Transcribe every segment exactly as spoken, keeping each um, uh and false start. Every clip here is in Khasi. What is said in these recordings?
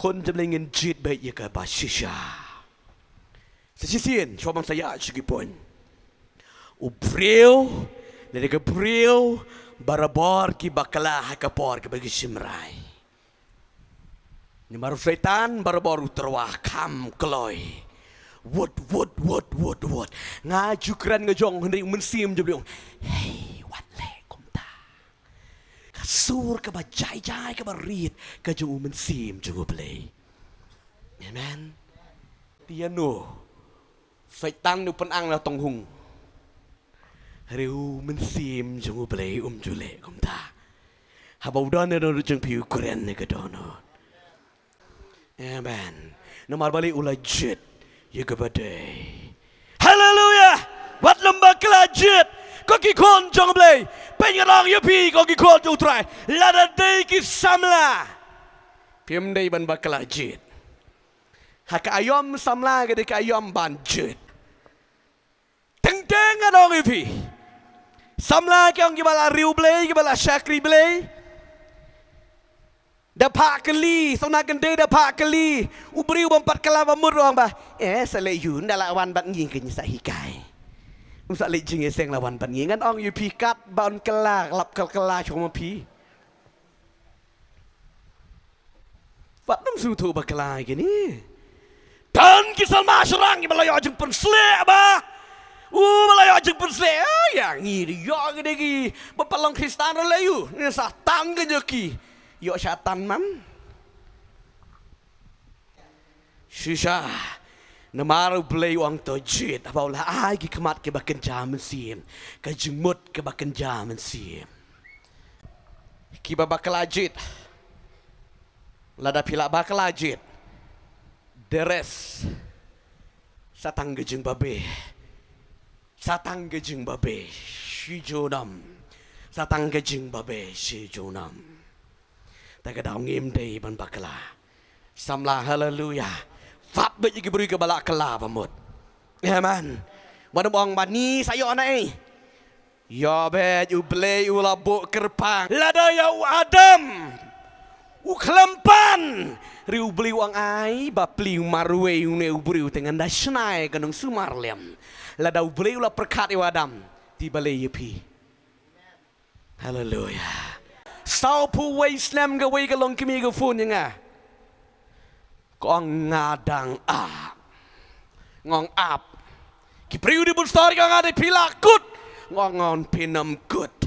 Khun jong U Blei, ngin jied beit ïa kaba shisha. Sa shisien, shuwa ban sa ïa shu ki point. U briew, lane ka briew barabor ki bakla ha ka por kaba ki shim rai. Namar u Soitan barabor u tyrwa kham kloi. Wut, wut, wut, wut, wut. Nga ju kren nga jong, hynrei u Mynsiem jong U Blei u ong, hei, wat leh kumta. Ka sur kaba jai jai, kaba rit, ka jong u Mynsiem jong U Blei. Amen. Te ïano, Soitan u pynang na tonghung. Hynrei u Mynsiem jong U Blei um ju leh kumta. Haba u don na dohnud jong phi, u kren na ka dohnud. Amen. Namar balei? U la jied ïa kaba dei. Haleluya. Wat nym bakla jied, ko ki khun jong U Blei. Pynïaid ïa phi, ko ki khun jong U Trai. Lada dei ki samla, phim dei ban bakla jied. Ha ka aïom samla ka dei ka aïom ban jied. Teng teng ngan ong ïa phi, samla ki ong kiba la riew Blei, kiba la shakri Blei. Da phah kylli, sawna kynthei da phah kylli. U briew bym pat kylla ba mut ruh u ong ba, eh, sa leh ïa u, ynda la wan bad ngi kane sa hikai. Um sa leh jingïaseng la wan bad ngi. Ngan ong ïa phi, katba un kylla, lap kyl kylla shuh ma phi. Wat nym sngewthuh bakla ïa kine. Don ki samla shynrang kiba la ïoh jingpynsleh ba, u ba la ïoh jingpynsleh. Ah, ïa ngi dei ïoh ki dei kiba pat long Khristan ruh leh ïa u. Ngi Satan ka jong ki. Ïoh Satan man. Shisha. Namar U Blei u ong to jied, haba u la ai ki khmat kiba kynja mynsiem, ka jingmut kaba kynja mynsiem. Kiba bakla jied. Lada phi la bakla jied, the rest sa tang ka jingbabe. Sa tang ka jingbabe shi junom. Sa tang ka jingbabe shi junom. Te ka daw ngim dei ban bakla. Samla, haleluya. Wat beit ïa ki briew kiba la kylla ba mut. Amen. Wat nym ong ba ngi sa ïoh na ei. Ïoh beit, U Blei u la buh kyrpang. Lada ïa u Adam u khlem pan, hynrei U Blei u ong ai ba plie marwei une u briew te ngan da shna ïa ka nong sumar lem. Lada U Blei u la pyrkhat ïa u Adam, te balei ïa phi? Haleluya. Sawphew wei snem kawei ka longkmie ka phone ïa nga. Ka ong nga dang ap. Nga ong ap. Ki briew dei bun stor, ka ong nga dei phi la kut. Nga ong, nga ong phin ym kut.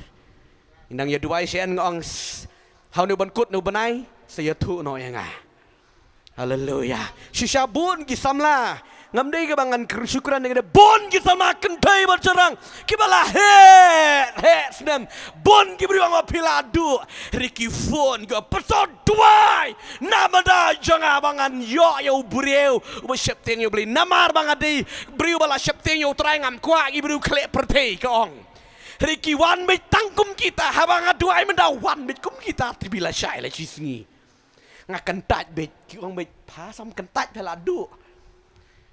Nga dang ïa duwai shen, nga ong s-, ha une u ban kut ne u bnai, sa ïathuh noh ïa nga. Haleluya. Shisha bun ki samla. Ngam dei kaba ngan kyr-, shu kren, dei bun ki samla kynthei bad shynrang kiba la heh heh snem. Bun ki briew ong ba phi la duh. Hynrei ki phone, ki ong pynshong duwai namar da jong nga ba ngan ïoh ïa u briew uba sheptieng ïa U Blei. Namar ba nga dei briew ba la sheptieng ïa U Trai, ngam kwah ki briew khleh pyrthei, ka ong. Hynrei ki wan beit tang kum kita, haba nga duwai mynta wan beit kum kita, te phi la shai la shisngi. Nga kyntait beit, ki ong beit, pha sam kyntait, pha la duh.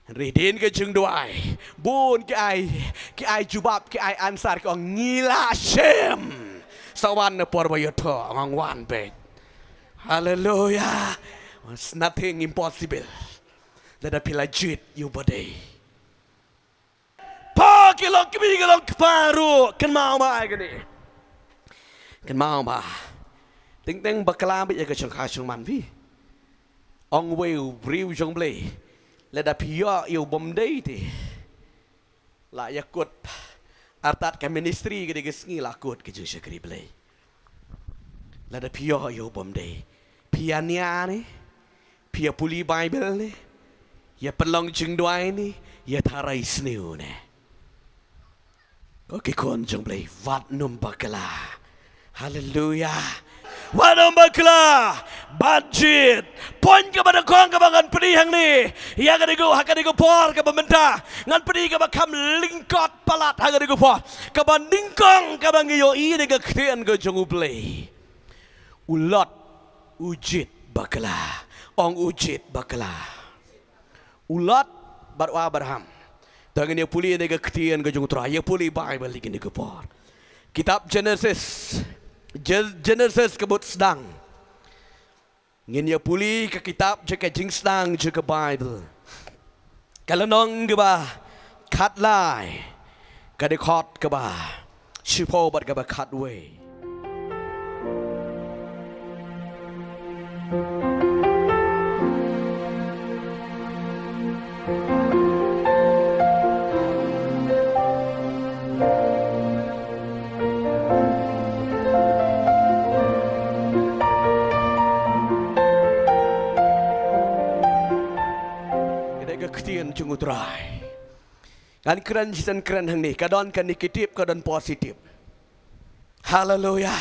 Hynrei hadien ka jingduwai, bun ki ai, ki ai jubab, ki ai answer, ki ong ngi la shem. Sa wan na por ba ïathuh, nga ong wan beit. Haleluya. It's nothing impossible. Lada phi la jied ïa u ba dei. Pha ki longkmie ki longkpa ruh, kynmaw ba ai kane. Kynmaw ba teng teng bakla beit ïa ka shongkha shongman phi. Ong uwei u briew jong Blei, lada phi ïoh ïa u bym dei te, la ïa kut. Artat ka ministry ka dei ka sngi la kut ka jingshakri Blei. Lada phi ïoh ïa u bym dei, phi ïa nia ne, phi ïa pule Baibl ne, ïa pynlong jingduwai ne, ïa tharai sniew ne. Ko ki khun jong Blei, wat nym bakla. Haleluya. Wat nym bakla ban jied. Point kaba nyngkong kaba ngan pyni hangne, ïa kane ka, ha kane ka por kaba mynta, ngan pyni kaba kham lyngkot palat ha kane ka por. Kaba nyngkong kaba ngi ïohi na ka ktien ka jong U Blei, u Lot u jied bakla. Ong u jied bakla. U Lot bad u Abraham. To ngin ïa pule na ka ktien ka jong U Trai, ïa pule Baibl ha kane ka por. Kitab Genesis. Gen-, Genesis ka bud sdang. Ngin ïa pule ka kitab jong ka Jingsdang jong ka Baibl, ka lynnong kaba khatlai, ka dkhot kaba shiphew bad kaba khatwei. Ka dei ka ktien jong U Trai. Ngan kren shisien kren hangne, ka don ka negative, ka don positive. Haleluia.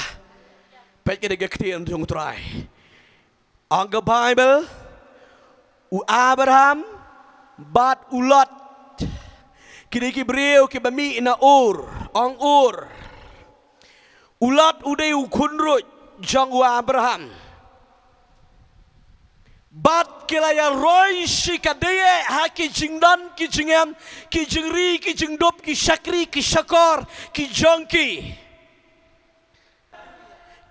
Peit ka dei ka ktien jong U Trai. Ong ka Baibl, u Abraham bad u Lot, ki dei ki briew kiba mih na Ur, ong Ur. U Lot u dei u khunruh jong u Abraham. Bad ki la ïa roi shikatdei ha ki jingdon ki jingem, ki jingri ki jingdup, ki shakri ki shakor ki jong ki.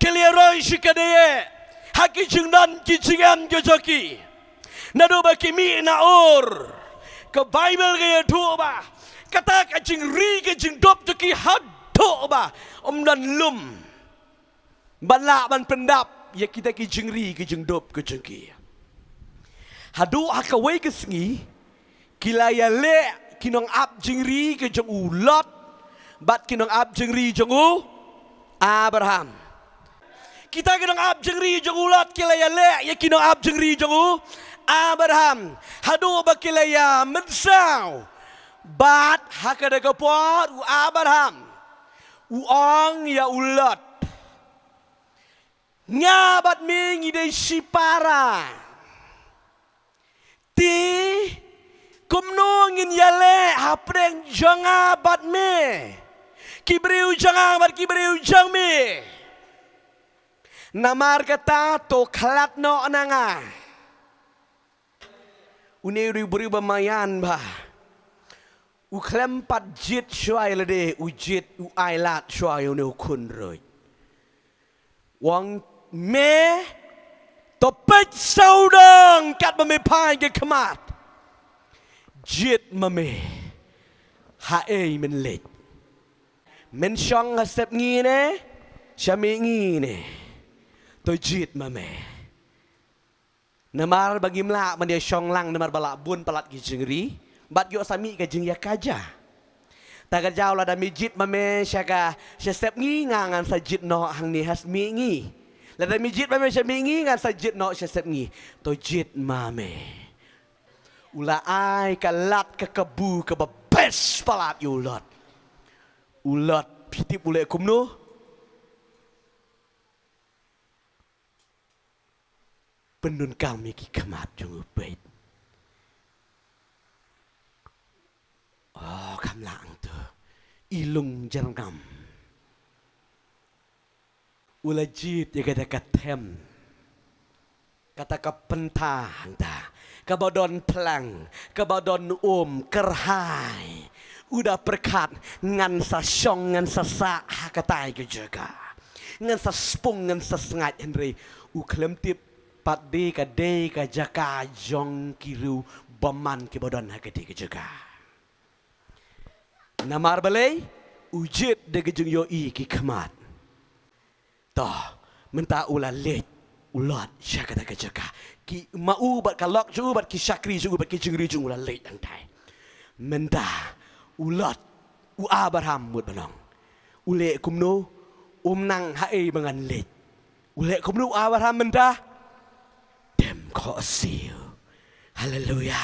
Ki la ïa roi shikatdei ha ki jingdon ki jingem ki jong ki. Naduh ba ki mih na Ur, ka Baibl ka ïathuh ba kata ka jingri ka jingdup jong ki haduh ba ym don lum ban lah ban pyndap ïa kita ki jingri ki jingdup ki jong ki. Haduh ha kawei ka sngi, ki la ïaleh ki nongap jingri ki jong u Lot bad ki nongap jingri jong u Abraham. Kita ki nongap jingri jong u Lot ki la ïaleh ïa ki nongap jingri jong u Abraham. Haduh ba ki la ïa mynsaw. Bad ha kata ka por u Abraham u ong ïa u Lot, nga bad me ngi dei shipara. Te kumno ngin ïaleh hapdeng jong nga bad me, ki briew jong nga bad ki briew jong me? Namar kata to khlad noh na nga. Une u dei u briew ba maïan bha. U khlem pat jied shuwa ïa lade, u jied, u ailad shuwa ïa une u khunruh. U ong, me, to peit sawdong katba me phai ki khmat. Jied ma me haei men leit. Men shong ha sepngi ne sha mihngi ne? To jied ma me. Namar ba ngim lah ban ïa shong lang namar ba la bun palat ki jingri bad ïoh sa mih ka jingïakajia. Ta ka jaw, lada me jied ma me sha ka, sha sepngi, nga ngan sa jied noh hangne ha mihngi. Lada me jied ma me sha mihngi, ngan sa jied noh sha sepngi. To jied ma me. U la ai ka lad ka kabu kaba best palat ïa u Lot. U Lot, phi tip u leh kumno? Pyndonkam ïa ki khmat jong u, peit. Oh, kham lah hangto. I lung jyrngam. U la jied ïa kata ka them, kata ka pynta hangta, kaba don phlang, kaba don um, kyrhai. U da pyrkhat, ngan sa shong, ngan sa sah ha katai ka jaka. Ngan sa spung, ngan sa sngaid, hynrei u khlem tip pat dei ka dei ka jaka jong ki riewbymman kiba don ha katei ka jaka. Namar balei? U jied da ka jingïohi ki khmat. To, mynta u la leit u Lot sha kata ka jaka. Ki, ma u bad ka lok jong u bad ki shakri jong u bad ki jingri jong u la leit hangtai. Mynta u Lot, u Abraham mut ban ong, u leh kumno? Um nang haei ba ngan leit. U leh kumno u Abraham mynta? Dem khohsiew. Haleluia.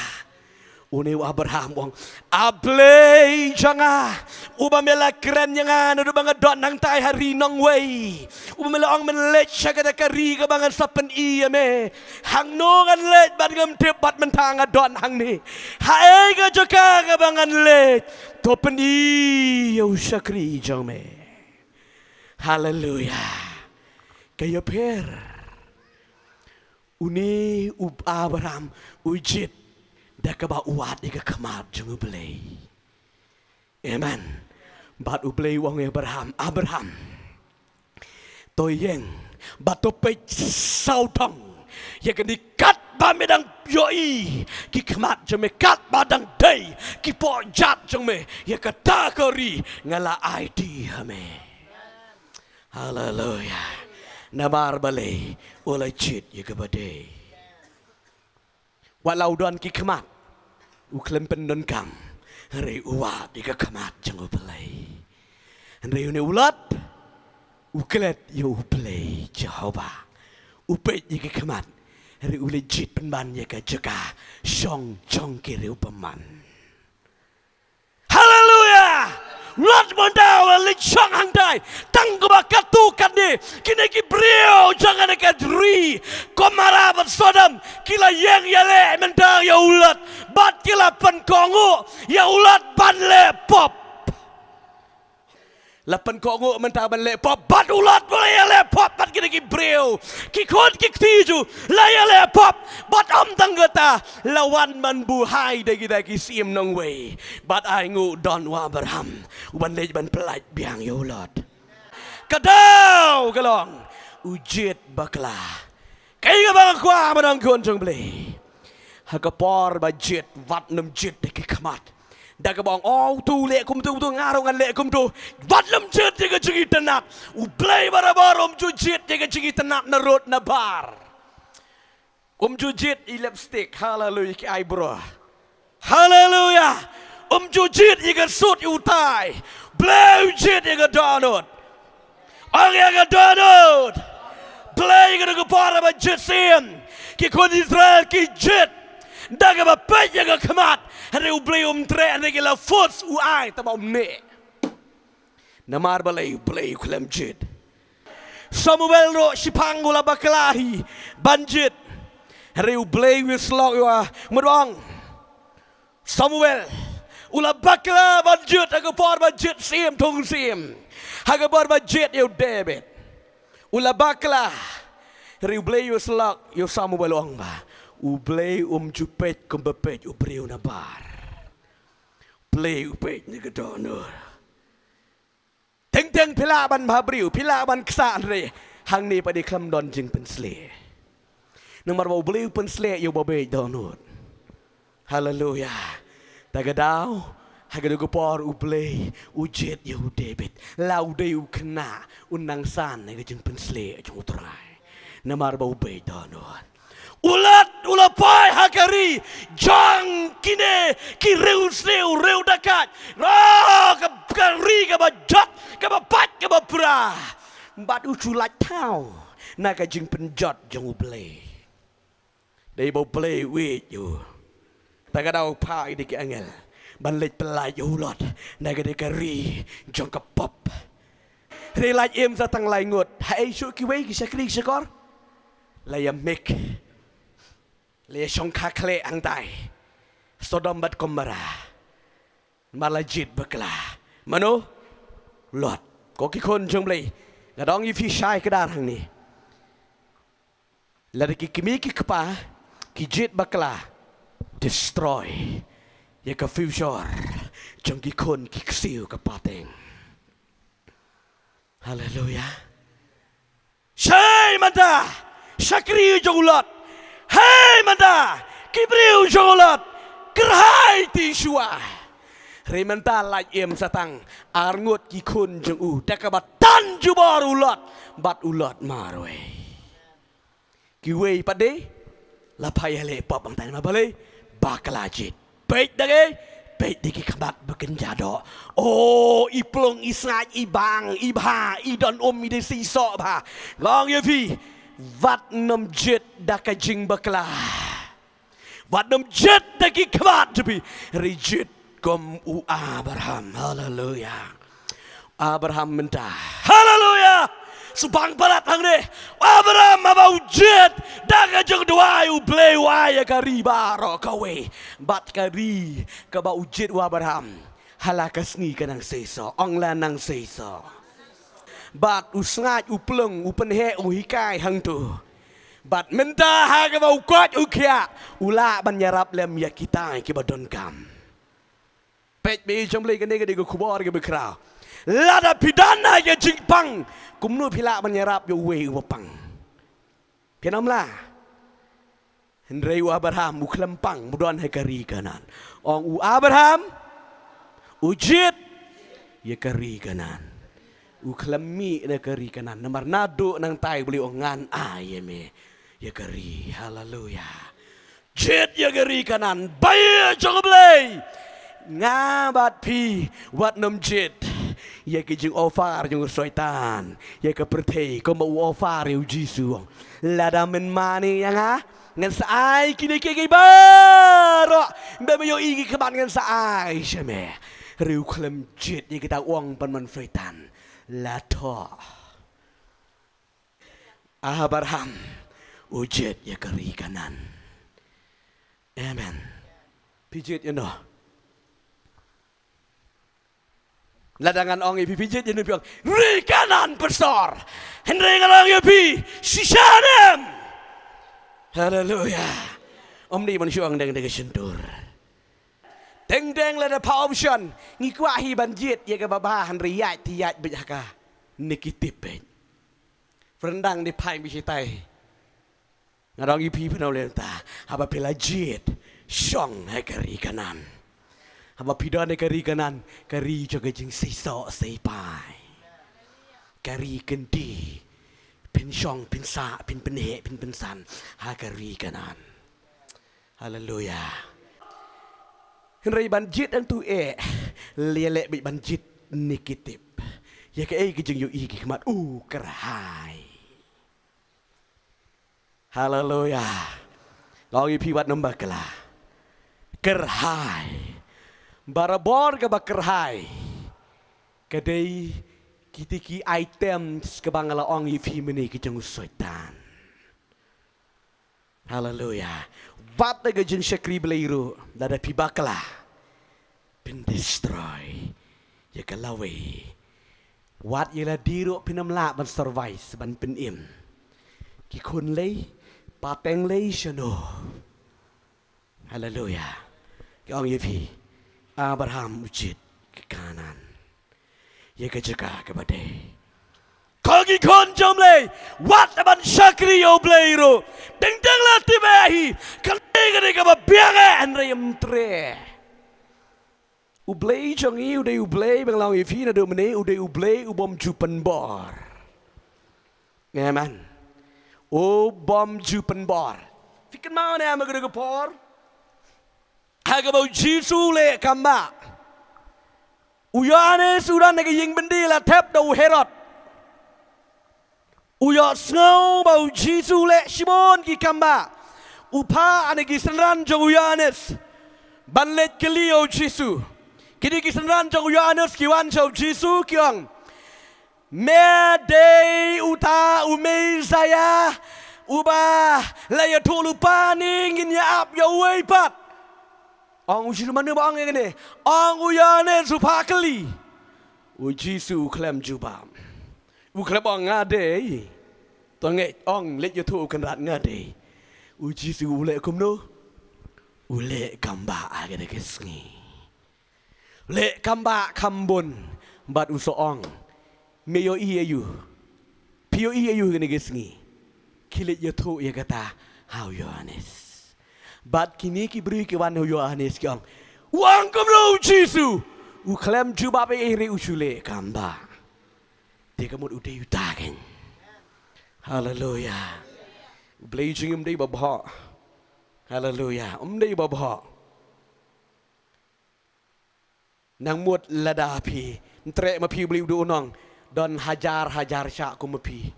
Une u Abraham u ong, A Blei jong nga, uba me la kren ïa nga naduh ba nga don hangtai ha ri nongwei, uba me la ong men leit sha kata ka ri kaba ngan sa pyni ïa me. Hangno ngan leit bad ngam tip, bad mynta nga don hangne. Haei ka jaka kaba ngan leit? To pyni ïa u shakri jong me. Haleluia. Ka ïapher. Une u Abraham u jied da kaba wad ïa ka khmat jong U Blei. Amen. Bad U Blei u ong ïa Abraham, Abraham, to ïeng bad to peit sawdong Ïa kane katba me dang ïohi ki khmat jong me, katba dang dei ki pohjat jong me, ïa kata ka ri nga la aiti ha me. Haleluya. Namar balei? U la jied ïa kaba dei. Wat la u don ki khmat, u khlem pyndonkam. Hynrei u wad ïa ka khmat jong U Blei. Hynrei une u Lot u klet ïa U Blei Jehobah. U peit ïa ki khmat, hynrei u leit jied pynban ïa ka jaka shong jong ki riew bymman. Haleluya! Lot mynta u la leit shong hangtai. Tang kumba katto katne, kine ki briew jong kane ka ri Gomorrah bad Sodom ki la ïeng ïaleh mynta ïa u Lot, bad ki la pynkohnguh ïa u Lot ban leh pop. La pynkohnguh mynta ban leh pop, bad u Lot u la ïaleh pop bad kine ki briew. Ki khun ki kti jong u la ïaleh pop, bad ym tang kata, la wan ban buhai da kita ki syiem nongwei. Bad ai nguh don u Abraham uban leit ban pyllait biang ïa u Lot. Ka daw ka long, u jied bakla. Kaei kaba nga kwah ba nang khun jong U Blei, ha ka por ba jied, wat nym jied da ki khmat. Da kaba ong, oh, uto u leh kumto, uto nga ruh ngan leh kumto. Wat nym jied ïa ka jingitynnad. U Blei barabor um ju jied ïa ka jingitynnad na rud na bar. Um ju jied ïa lipstick, haleluya, ki eyebrow. Haleluya. Um ju jied ïa ka suit ïa u tai. Blei u jied ïa ka dohnud. Ong ïa ka dohnud. Blei, ka dei ka por ba jied syiem. Ki khun Israel ki jied da kaba peit ïa ka khmat. Hynrei U Blei um treh, hynrei ki la force u ai, tangba um neh. Namar balei? U Blei u khlem jied. Samuel ruh shiphang u la bakla hi ban jied. Hynrei U Blei u ïasyllok ïa u, mut ong, Samuel, u la bakla ban jied ha ka por ba jied syiem, thung syiem. Ha ka por ba jied ïa u David, u la bakla. Hynrei U Blei u ïasyllok ïa u Samuel, u ong ba U Blei um ju peit kumba peit u briew na bar. Blei u peit na ka dohnud. Teng teng phi lah ban bhabriew, phi lah ban ksah, hynrei hangne pat de khlem don jingpynshlur. Namar ba U Blei u pynshlur ïa uba beit dohnud. Haleluya. Ta ka daw, ha ka dei ka por U Blei u jied ïa u David. La u dei u khynnah, u nang san ïa ka jingpynshlur jong U Trai. Namar ba u beit dohnud. U Lot u la poi ha ka ri jong kine ki riewsniew riewdakaid. Oh, ka, ka ri kaba jot, kaba pait, kaba pra. Bad u shu lait thaw na ka jingpynjot jong U Blei. Dei ba U Blei u ïeit ïa u. Ta ka daw u phah ïa ki angel ban leit pyllait ïa u Lot na ka dei ka ri jong ka pop. Hynrei lait im sa tang lai ngut. Haei shuh kiwei ki shakri shakor? La ïa mih, la ïa shongkha khleh hangtai. Sodom bad Gomorrah. Namar la jied bakla. Mano? Lot. Ko ki khun jong U Blei, nga da ong ïa phi shai kdar hangne. Lada ki kmie ki kpa ki jied bakla, destroy ïa ka future jong ki khun ki ksiew ka pateng. Haleluya. Shai mynta, shakri jong u Lot. Hei mynta, ki briew jong u Lot, kyrhai ti shuwa. Hynrei mynta lait im sa tang ar ngut ki khun jong u, da kaba tan jubor u Lot bad u Lot marwei. Kiwei pat de la phah ïaleh pop hangtai, namar balei? Bakla jied. Peit da kei, peit da ki khmat ba kynja doh. O, i plung, i sngaid, i bang, i bha, i don um, i dei seisoh bha. Nga ong ïa phi, wat nym jied da ka jingbakla. Wat nym jied da ki khmat jong phi, hynrei jied kum u Abraham. Haleluya. Abraham mynta. Haleluya. Shu bang palat hangne. Abraham haba u jied da ka jingduwai, U Blei u ai ïa ka ri baroh kawei. Bad ka ri kaba u jied u Abraham, ha la ka sngi ka nang seisoh. Ong la nang seisoh. Bad u sngaid, u plung, u pynheh, u hikai hangto. Bad mynta ha kaba u koit u khiah, u lah ban ïarap lem ïa kita kiba donkam. Peit, bad jong U Blei, kane ka dei ka khubor kaba khraw. Lada phi don ha ka jingpang, kumno phi lah ban ïarap ïa uwei uba pang? Phin ym lah. Hynrei u Abraham u khlem pang, u don ha ka ri Kanaan. Ong u Abraham, u jied ïa ka ri Kanaan. U khlem mih na ka ri Kanaan. Namar naduh nangtai u Blei u ong ngan ai ïa me ïa ka ri. Haleluya. Jied ïa ka ri Kanaan. Ba ïa jong u Blei. Nga bad phi wat nym jied ïa ki jingoffer jong u Soitan, ïa ka pyrthei, kumba u offer ïa u Jisu. Lada men mane ïa nga, ngan sa ai kine kiei kiei baroh ba me ïohi ki khmat, ngan sa ai sha me. Hynrei u khlem jied ïa kita, u ong ban man Soitan. La thoh. Abraham u jied ïa ka ri Kanaan. Amen. Phi jied ïa no? Lada ngan ong ïa phi, phi jied ïa no, phi ong ri Kanaan, pastor. Hynrei ngan ong ïa phi, shisha ne em. Haleluya. Ym dei ban shu ong deng deng shyntur. Deng deng lada pha option, ngi kwah hi ban jied ïa kaba bha, hynrei ïaid te ïaid beit ha ka negative beit. Pyrshang dei phai beit shitai. Nga ong ïa phi, phi nang leh kumta. Haba phi la jied, shong ha ka ri Kanaan. Haba phi don ha ka ri Kanaan, ka ri jong ka jingseisoh seiphai. Ka ri kyntien. Phin shong, phin sah, phin pynheh, phin pynsan ha ka ri Kanaan. Haleluya. Hynrei ban jied hangtu eh, leh leh beit ban jied negative. Ïa kaei ka jingïohi ki khmat, u kyrhai. Haleluya. Nga ong ïa phi wat nym bakla. Kyrhai. Barabor kaba kyrhai ka dei kita ki items kaba nga la ong ïa phi mynne, ki jong u Soitan. Haleluya. Wat da ka jingshakri Blei ruh, lada phi bakla, phin destroy ïa ka lawei. Wat ïa lade ruh phin ym lah ban survive, ban pynim. Ki khun lei, pateng lei shano. Haleluya. Nga ong ïa phi, Abraham u jied ka Kanaan. Ïa ka jaka kaba dei. Ko ki khun jong u Blei, wat ban shakri ïa u Blei ruh. Teng teng la tip eh hi, ka dei ka dei kaba biang eh, hynrei ym treh. U Blei jong ngi u dei u Blei, ba nga la ong ïa phi naduh mynne, u dei u Blei u bym ju pynbor. Amen. U bym ju pynbor. Phi kynmaw ne em ha kane ka por, ha kaba u Jisu u leh kam bah, u Ïohannes u don ha ka ïing byndi, la thep da u Herod. U ïohsngew ba u Jisu u leh shibun ki kam bah. U phah ha ki synran jong u Ïohannes ban leit kylli ïa u Jisu. Kine ki synran jong u Ïohannes ki wan sha u Jisu, ki ong, me dei uta u Messaïah uba la ïathuh lypa ne ngin ïa ap ïa uwei pat? Ong u Jisu, mano ba ong ïa kane? Ong u Ïohannes u phah kylli. U Jisu u khlem jubab. U khlem ong nga dei. To ngeit, ong, leit ïathuh u Kynrad nga dei. U Jisu u leh kumno? U leh kam bah ha kane ka sngi. U leh kam bah kham bun bad u sa ong, me ïohi aïu? Phi ïohi aïu ha kane ka sngi? Khie leit ïathuh ïa kata ha u Ïohannes. Bad kine ki briew ki wan ha u Ïohannes ki ong, u ong kumno u Jisu? U khlem jubab ei ei, hynrei u shu leh kam bah. Te ka mut u dei uta keiñ. Haleluya. U Blei jong ngi um dei ba bhoh. Haleluya. Um dei ba bhoh. Nang mut lada phi, ym treh ma phi, u Blei u dei u nong, don hajar hajar shah kum ma phi.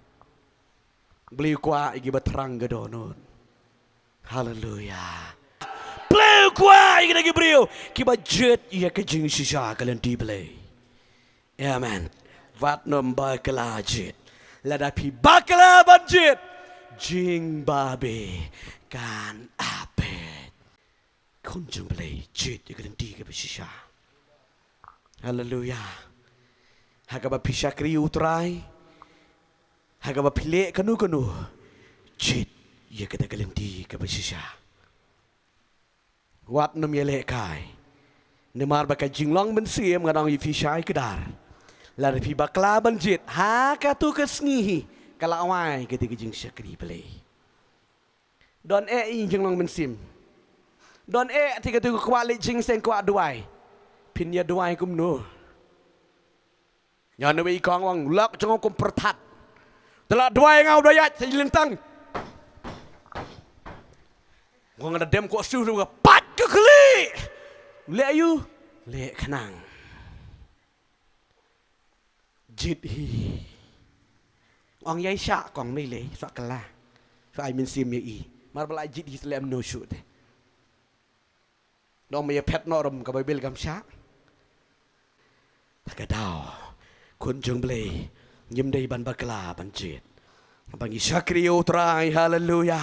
U Blei u kwah ïa kiba thrang ka dohnud. Haleluya. U Blei u kwah ïa kita ki briew kiba jied ïa ka jingshisha ka lynti Blei. Amen. Wat nym bakla jied. Lada phi bakla ban jied, jingbabe kan ap phi. Khun jong u Blei, jied ïa ka lynti kaba shisha. Haleluya. Ha kaba phi shakri ïa u Trai, ha kaba phi leh kano kano, jied ïa kata ka lynti kaba shisha. Wat nym ïalehkai. Namar ba ka jinglong mynsiem, nga ong ïa phi shai kdar, lada phi bakla ban jied ha kato ka sngi hi, ka la wai kata ka jingshakri Blei. Don eh i jinglong mynsiem. Don eh te katu ka kwah leit jingseng kwah duwai. Phin ïa duwai kumno? Ïa na wei i kong u ong lok jong u kum pyrthat. Te la duwai nga u da ïaid sa i lyntang. Nga da dem ko su ka pat ka khlieh. Leh ïu, leh khnang. Jied hi. Ong ïa i shah kong mei lei, shah kylla. Shah ai mynsiem ïa i. Mar ba la jied hi sa leh kumno shuh te. Dang ym ïa phet noh ruh ka Baibl kam shah. Ta ka daw. Khun jong Blei. Ngim dei ban bakla ban jied. Ba ngi shakri ïa u Trai, haleluya.